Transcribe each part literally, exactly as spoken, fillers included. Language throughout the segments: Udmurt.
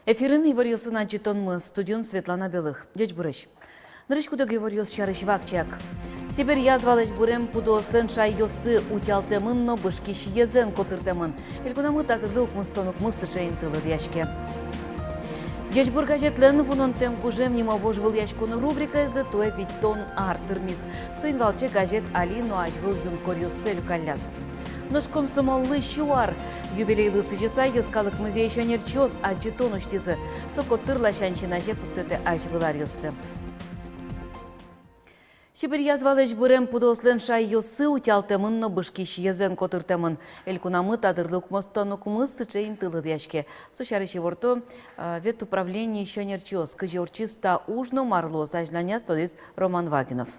Эфирын иворъёсын адӟытонмы, студиын Светлана Белых. Ӟечбуресь! Нырысь куд-ог иворъёс сярысь вакчияк. Сибирь язвалэсь бырем пудоослэн шайёссы утялтэмын но бышкись йӧзэн котыртэмын. Элькунамы татырлы укмыстон укмыс сыӵе инты лыдъяське. «Ӟечбур» газетлэн «Вунонтэм гужем» нимо вожвылъяськон рубрикаезлы туэ витьтон ар тырмиз. Соин валче газет али но азьвыл юнкоръёссэ люкалляз. Нош комсомоллы сю ар. Юбилейлы сӥзьыса Йӧскалык музейысь ӧнерчиос адӟытон усьтӥзы. Со котыр ласянь син азе пуктытэ азьвыл аръёсты. Сибирь язвалэсь бырем пудоослэн шайёссы утялтэмын но бышкись йӧзэн котыртэмын. Элькунамы татырлы укмыстон укмыс сыӵе инты лыдъяське. Со сярысь иворто, э, ветуправлениысь ӧнерчиос. Кызьы ортчиз та уж но мар луоз азьланяз, тодӥз Роман Вагинов.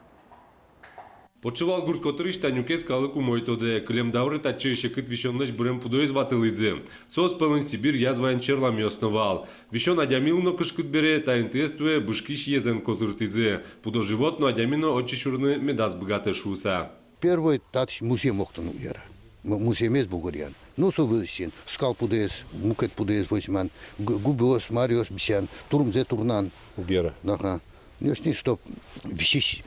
Подшивал гурт котырысь та нюкез калык умой тодэ. Кылем дауръя татчы секыт висёнлэсь бырем пудоез ватылӥзы. Соос пӧлын Сибирь язваен черламъёс но вал. Висён адямилы но кышкыт бере, та интыез туэ бышкись йӧзэн котыртӥзы. Пудо-живот но, адями но отчы сюрыны медаз быгатэ шуыса. Первой татысь музъем октыны уг яра. М-, музъемез бугыръян. Ну, со вылысен скал пудоез, мукет пудоез возьман, г-, губиос, мариос бысьян, турымзэ турнан. Уг яра. Ага. Ну, если чтоб висись,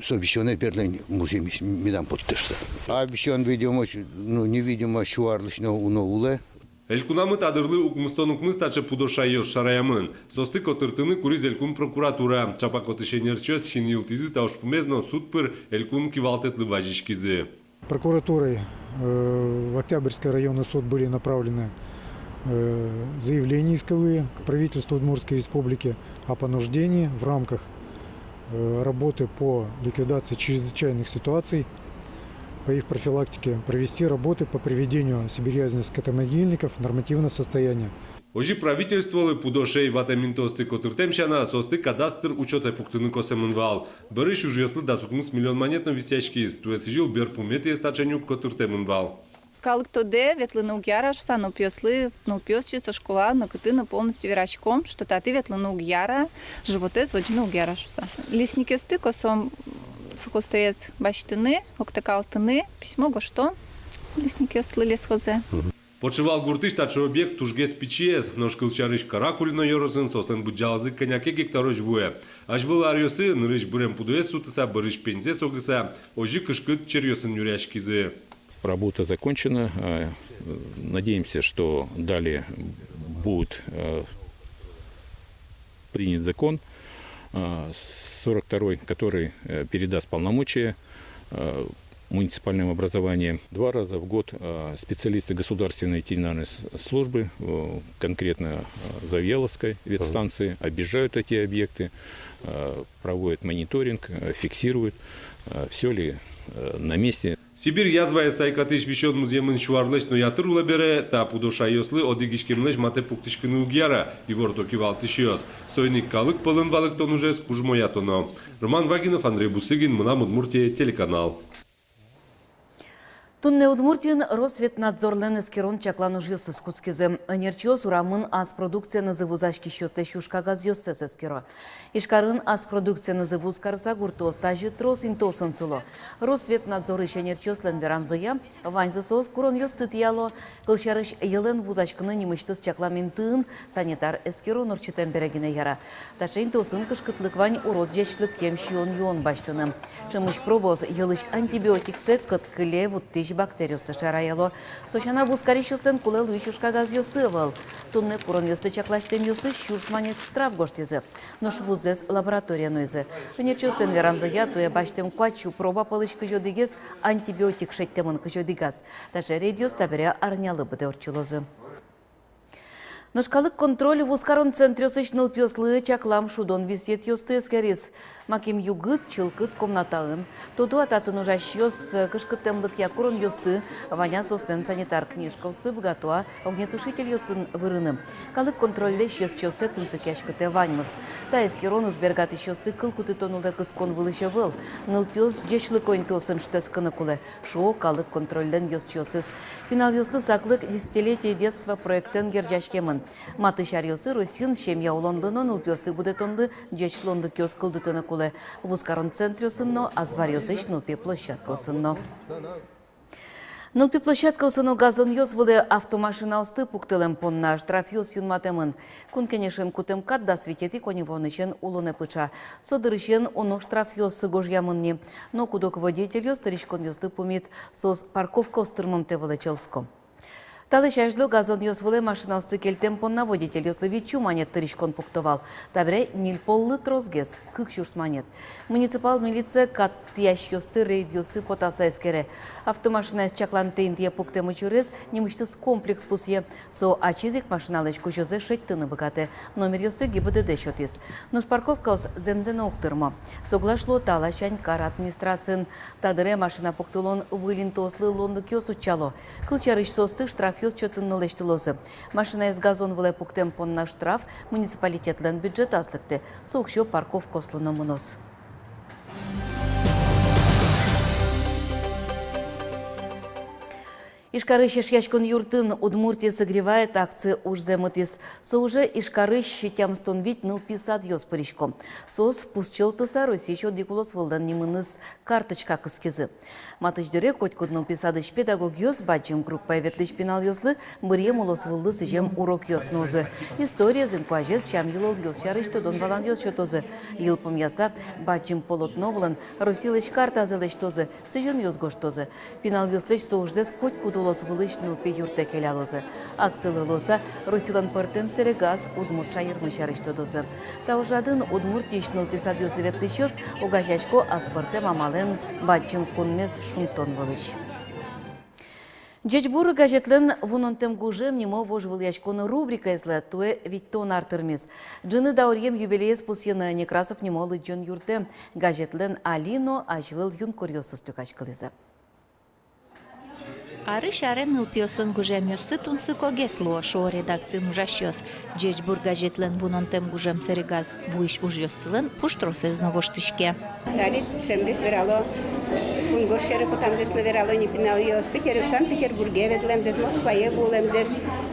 со висёнэз берло ини музъемысь медам поттэ шуса. А висён, видимо, ну, не видимо, сю арлэсь но уно улэ. Элькунамы татырлы укмыстон укмыс таӵе пудо шайёс шараямын. Соосты котыртыны куриз элькун прокуратура. Чапак отысь ӧнерчиос синйылтӥзы та ужпумез но суд пыр элькун кивалтэтлы вазиськизы. Прокуратурой, э, в Октябрьский районный суд были направлены, э, заявления исковые к правительству Удмуртской Республики о понуждении в рамках, э, работы по ликвидации чрезвычайных ситуаций, по их профилактике провести работы по приведению сибирязевских скотомогильников в нормативное состояние. Озьы правительстволы пудо шӧй ватэм интыосты котыртэм сяна, соосты кадастр учётэ пуктыны косэмын вал. Бӧрысь ужъёслы дас укмыс миллион манет но висъяськиз, туэ сӥзьыл берпуметӥез таӵе нюк котыртэмын вал. Калык тодэ, ветлыны уг яра шуса, нылпиослы, нылпиос чисто школа но кытын но полностью вераськом, что татӥ ветлыны уг яра, животэз водзыны уг яра шуса. Лесникъёсты косом сухостоез басьтыны, октыкалтыны, письмо гожтом лесникъёслы, лесхозэ. Подшивал гуртысь таӵе объект тужгес пичиез, нош, кылсярысь, Каракулино ёросын соослэн быдӟалазы кӧня ке гектарозь вуэ. Азьвыл аръёсы нырысь бырем пудоез сутыса, бӧрысь пеньзэс огыса, озьы кышкыт черъёсын нюръяськизы. Работа закончена. Э, надеемся, что далее будет, э, принят закон, э, сорок второй, который, э, передаст полномочия, э, муниципальным образованиям. Два раза в год, э, специалисты государственной ветеринарной с-, службы, э, конкретно, э, Завьяловской ветстанции, объезжают эти объекты, э, проводят мониторинг, э, фиксируют, э, всё ли, э, на месте. Сибирь язваез сайкатӥсь висён музъемын сю арлэсь но ятыр улэ бере, та пудо шайёслы одӥг иськемлэсь матэ пуктӥськыны уг яра, иворто кивалтӥсьёс. Соин ик калык пӧлын валэктон ужез кужмоятоно. Роман Вагинов, Андрей Бусыгин, «Мынам Удмуртие» телеканал. Туннэ Удмуртиын Росветнадзорлэн эскерон-чаклан ужъёсыз кутскизы. Ӧнерчиос урамын ас продукциенызы вузаськисьёслэсь уж кагазъёссэс эскеро. Ижкарын ас продукциенызы вуз карыса гуртоос тазьы трос интыосын сыло. Росветнадзорысь ӧнерчиослэн верамзыя, ваньзы соос куронъёсты тӥяло. Кылсярысь, йӧлэн вузаськыны нимысьтыз чаклам интыын санитар эскерон ортчытэм бере гинэ яра. Таӵе интыосын кышкытлык вань урод ӟечлыкъем сиён-юон басьтыны. Ӵемысь пробаос йӧлысь антибиотиксэ кӧт кыле вуттӥсь бактериосты шараяло. Со сяна вуз карисьёслэн кулэ луись уж кагазъёссы ӧвӧл. Туннэ куронъёсты чакласьтэмъёслы сюрс манет штраф гожтӥзы. Нош вузэз лабораторие нуизы. Ӧнерчиослэн верамзыя, туэ басьтэм куать сю проба пӧлысь кызь одӥгез антибиотик шедьтэмын, кызь одӥгаз. Таӵе рейдъёс табере арнялы быдэ ортчылозы. Нош калык контроль вузкарон центръёсысь нылпиослы чаклам шудон висъетъёсты эскериз. Макем югыт, чылкыт комнатаын тодо-а татын ужасьёс кышкыттэмлыкъя куронъёсты, вань-а соослэн санитар книжкаоссы, быгато-а огнетушительёсын вырыны. Калык контрольлэсь ёзчиоссэ тунсыкъяськытэ ваньмыз. Та эскерон уж бергатӥсьёсты кыл кутытон улэ кыскон вылысь ӧвӧл. Нылпиос ӟечлыко интыосын шутэтскыны кулэ, шуо калык контрольлэн ёзчиосыз. Пиналъёслы саклык «Десятилетие детства» проектэн герӟаськемын. Матысь аръёсы Россиын семья улонлы но нылпиосты будэтонлы ӟеч луонлыкъёс кылдытыны кулэ. Вузкарон центръёсын но, азбаръёсысь нылпи площадкаосын но. Нылпи площадкаосы но газонъёс вылэ автомашинаосты пуктылэм понна штрафъёс юнматэмын. Кун Кенешен кутэм кат дас витетӥ коньывуонысен улонэ пыӵа. Со дырысен уно штрафъёс гожъямын ни. Но куд-ог водительёс тыриськонъёслы пумит, соос парковкаос тырмымтэ вылэ чӧлско. Талэсь азьло газонъёс вылэ машинаосты кельтэм понна водительёслы вить сю манет тыриськон пукто вал. Табере ньыль поллы тросгес, кык сюрс манет. Муниципал милиция кат тӥясьёсты рейдъёсы потаса эскере. Автомашинаез чакламтэ интые пуктэм учырез нимысьтыз комплекс пусъе. Со ачиз ик машиналэсь кузёзэ шедьтыны быгатэ. Номеръёсты ГИБДД сётӥз. Нош парковкаос зэмзэ но уг тырмо. Соглаш луо та ласянь кар администрациын. Та дыре машина пуктылон выль интыослы луонлыкъёс утчало. Кылсярысь, соосты штрафъёс чотын но лэсьтылозы. Машинаез газон вылэ пуктэм понна штраф муниципалитетлэн бюджетаз лыктэ. Со уксё парковкаослы но мыноз. Ижкарысь Эшъяськон юртын «Удмуртия согревает» акция ужзэ мытӥз. Со уже Ижкарысь тямыстон вить нылпи садъёс пырисько. Соос пусчылтыса Россиысь одӥг улосвыллэн нимыныз карточка кыскизы. Матысь дыре котькуд нылпи садысь педагогъёс бадӟым группае ветлӥсь пиналъёслы быръем улосвыллы сӥзем урокъёс нуозы. Историез, инкуазез, сям-йылолъёс сярысь тодон-валанъёс сётозы. Йылпумъяса, бадӟым полотно вылын Россилэсь картазэ лэсьтозы, сӥзёнъёс гожтозы. Пиналъёслэсь со ужзэс котькуд улосвылысь нылпи юртэ келялозы. Акцилы луыса, Россилэн пӧртэм сэрегаз удмурт шаермы сярысь тодозы. Та ужрадын Удмуртиысь нылпи садъёсы ветлӥсьёс огазеясько аспӧртэм амалэн бадӟым кунмес шунтон вылысь. «Ӟечбур» газетлэн «Вунонтэм гужем» нимо вожвылъяськон рубрикаезлы туэ витьтон ар тырмиз. Ӝыны дауръем юбилеез пусйыны Некрасов нимо лыдӟон юртэ газетлэн али но азьвыл юнкоръёсыз люкаськылӥзы. Арысь аре нылпиослэн гужемъёссы тунсыкогес луо, шуо редакциын ужасьёс. «Ӟечбур» газетлэн «Вунонтэм гужем» сэрегаз вуись ужъёссылэн пуштросэз но воштӥське. Али ӵемгес верало, кунгож сьӧры потэмзэс но верало ни пиналъёс, Питер, Санкт-Петербурге ветлэмзэс, Москвае вуылэмзэс.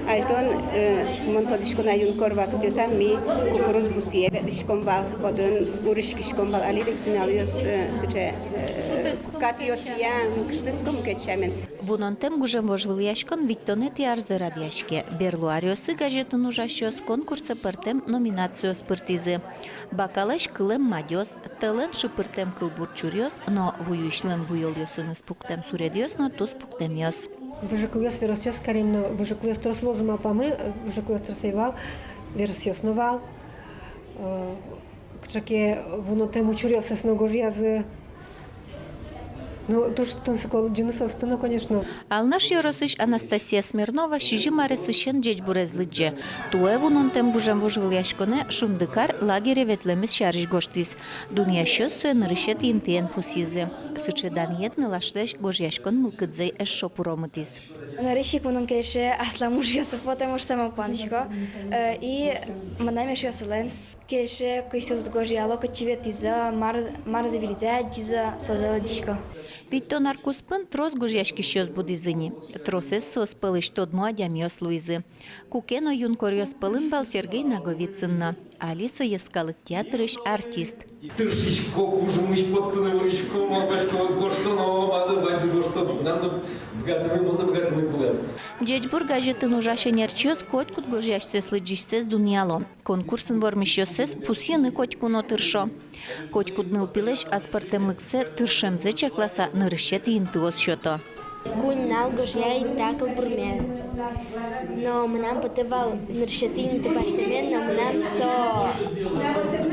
Азьлон, э, мон тодӥсько на, юнкор вакытъёсам ми кукуруз бусые ветлӥськом вал, отын уриськиськом вал, али ведь пиналъёс, э, сыӵе, э, катъёсъя, кышнэтском кадь сямен. «Вунонтэм гужем» вожвылъяськон витьтонэтӥ арзэ радъяське. Берло аръёсы газетын ужасьёс конкурсэ пӧртэм номинациос пыртӥзы: бакалэсь кылэм мадёс, тӧлэн шыпыртэм кылбур чуръёс но вуюисьлэн буёлъёсыныз пуктэм суредъёс но туспуктэмъёс. Выжыкылъёс, веросъёс карим но, выжыкылъёс трос вуозы малпамы, выжыкылъёс трос ӧй вал, веросъёс но вал. Э, кыӵе ке вунонтэм учыръёссэс но гожъязы. Ну, туж тунсыко лыдӟыны соосты но, конечно. Алнаш ёросысь Анастасия Смирнова сизьым аресысен «Ӟечбурез» лыдӟе. Туэ «Вунонтэм гужем» вожвылъяськонэ Шундыкар лагере ветлэмез сярысь гожтӥз. Дунъясьёс сое нырысетӥ интыен пусйизы. Сыӵе данъет нылашлэсь гожъяськон мылкыдзэ эшшо пуромытӥз. Нырысь ик мыным кельше аслам ужъёсы потэм, ужъёсме куанӥсько. Э, и мынам эшъёсылэн кельше, кызьы соос гожъяло, кытчы ветлӥзы, мар-, марзэ выльзэ адӟизы, сое лыдӟисько. Витьтон ар куспын трос гожъяськисьёс будӥзы ни. Тросэз соос пӧлысь тодмо адямиос луизы. Куке но юнкоръёс пӧлын вал Сергей Наговицын но. Али со йӧскалык театрысь артист. Тыршисько, кужмысь поттыны вырисько, малпасько, гожто но, малы ваньзэ гожто, мынам но быгатыны, мон но быгатыны кулэ. «Ӟечбур» газетын ужась ӧнерчиос котькуд гожъясьсэс, лыдӟисьсэс дунъяло. Конкурсын вормисьёссэс пусйыны котьку но тыршо. Котькуд нылпилэсь аспӧртэмлыксэ, тыршемзэ чакласа, нырысетӥ интыос сёто. Куинь нунал гожъяй та кылбурме. Но мынам потэ вал нырысетӥ инты басьтэме, но мынам со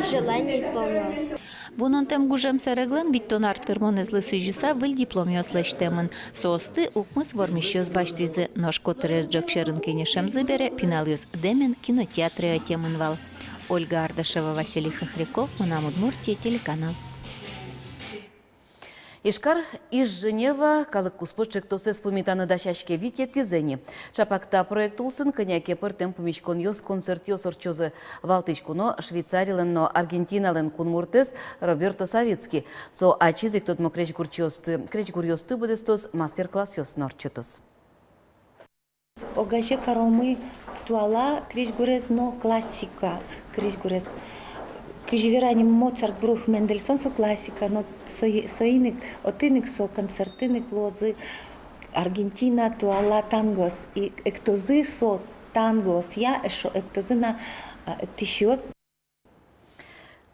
желание исполнилось. «Вунонтэм гужем» сэреглэн витьтон ар тырмонэзлы сӥзьыса выль дипломъёс лэсьтэмын. Соосты укмыс вормисьёс басьтӥзы, нош котырес ӝӧк сьӧрын кенешемзы бере пиналъёс дэмен кинотеатре ӧтемын вал. Ольга Ардашева, Василий Хохряков, «Мынам Удмуртие» телеканал. Ижкар «Иж-Женева» калык куспо ӵектосэз пумитаны дасяське витетӥзэ ини. Чапак та проект улсын кӧня ке пӧртэм пумиськонъёс, концертъёс ортчозы. Валтӥсь куно Швейцарилэн но Аргентиналэн кунмуртэз Роберто Савицкий. Со ачиз ик тодмо крезьгурчиосты, крезьгуръёсты быдэстоз, мастер-классъёс но ортчытоз. Огазе каромы туала крезьгурез но классика крезьгурез. Кызьы вераны, Моцарт, Брух, Мендельсон — со классика, но со-, соин ик, отын ик со концертын ик луозы Аргентина туала тангоос, и эктозы со тангоосъя, эшшо эктозы на, а, эктӥсьёс.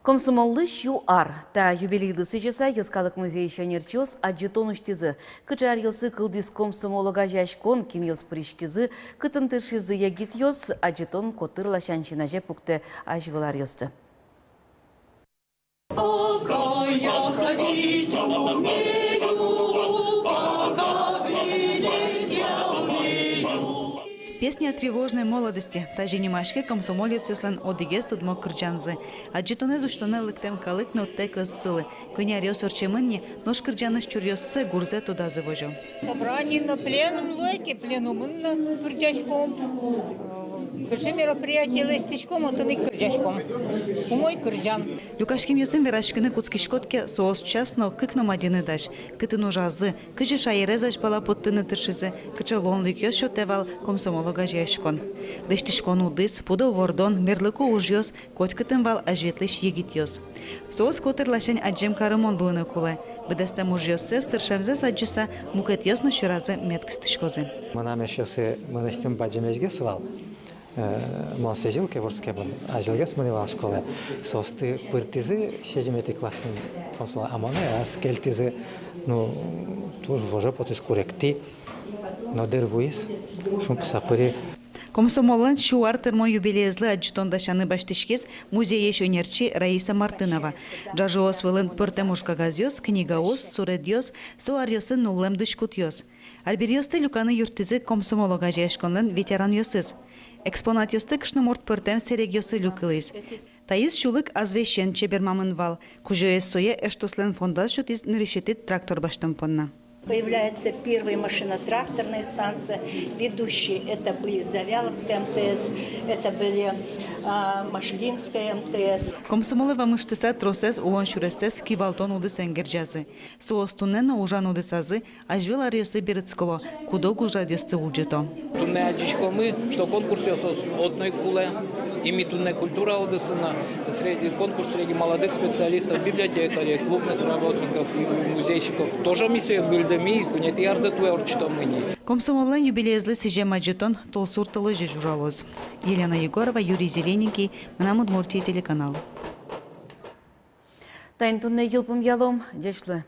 Комсомоллы сю ар. Та юбилейлы сӥзьыса Йӧскалык музейысь ӧнерчиос адӟытон усьтӥзы. Кыӵе аръёсы кылдӥз комсомол огазеяськон, кинъёс пыриськизы, кытын тыршизы егитъёс, адӟытон котыр ласянь син азе пуктэ азьвыл аръёсты. «Песня о тревожной молодости» — тазьы нимаське комсомолецъёслэн одӥгез тодмо кырӟанзы. Адӟытонэз усьтонэ лыктэм калык но тэк ӧз сылы. Кӧня аръёс ортчемын ни, нош кырӟанэз чуръёссэ гурзэ тодазы возё. Собрание но, пленум луэ ке, пленумын но кырӟаськом. Кыӵе мероприятие лэсьтӥськом, отын ик кырӟаськом. Умой кырӟан. Люкаськемъёсын вераськыны кутскиськод ке, соос час но, кык но мадьыны дась. Кытын ужазы, кызьы шаерез азьпала поттыны тыршизы, кыӵе луонлыкъёс сётэ вал комсомол огазеяськон. Лэсьтӥськон удыс, пудо вордон, мерлыко ужъёс, котькытын вал азьветлӥсь егитъёс. Соос котыр ласянь адӟем карымон луыны кулэ. Быдэстэм ужъёссэс, тыршемзэс адӟыса, мукетъёс но сьӧразы мед кыстӥськозы. Мынам эшъёсы мынэсьтым бадӟымесьгес вал. Э, мон сӥзьыл ке вордскемын, азьлогес мынӥ вал школае. Соосты пыртӥзы сизьыметӥ классын комсомол, а монэ ас кельтӥзы. Ну, туж вожо потӥз, куректӥ но дыр вуиз, шумпотыса пыри. Комсомоллэн сю ар тырмо юбилеезлы адӟытон дасяны басьтӥськиз музейысь ӧнерчи Раиса Мартынова. Ӝажыос вылын пӧртэм ужкагазъёс, книгаос, суредъёс, со аръёсы нуллэм дӥськутъёс. Арбериосты люканы юрттӥзы комсомол огазеяськонлэн ветеранъёсыз. Экспонатъёсты кышномурт пӧртэм сэрегъёсы люкылӥз. Таиз сюлык азвесен чебермамын вал. Кузёез сое эштослэн фондаз сётӥз нырысетӥ трактор басьтон понна. Появляется первая машино-тракторная станция. Ведущие это были Завьяловская МТС, это были, а, Можгинская МТС. Комсомолэ вамыштыса, тросэз улон сюрессэс кивалтон удысэн герӟазы. Соос туннэ но ужан удысазы азьвыл аръёсы берытскыло, куд-ог ужрадъёсты улӟыто. Туннэ адӟиськомы, что конкурсъёс одно ик кулэ, и ми туннэ культура удысын но, среди, конкурс среди молодых специалистов, библиотекарей, клубных работников и музейщиков тоже ми сое выльдӥмы, куинетӥ арзэ туэ ортчытомы ни. Комсомоллэн юбилеезлы сӥзем адӟытон толсур толэзьысь ужалоз. Елена Егорова, Юрий Зелененький, «Мынам Удмуртие» телеканал. Таин туннэ йылпумъялом. Ӟеч луэ.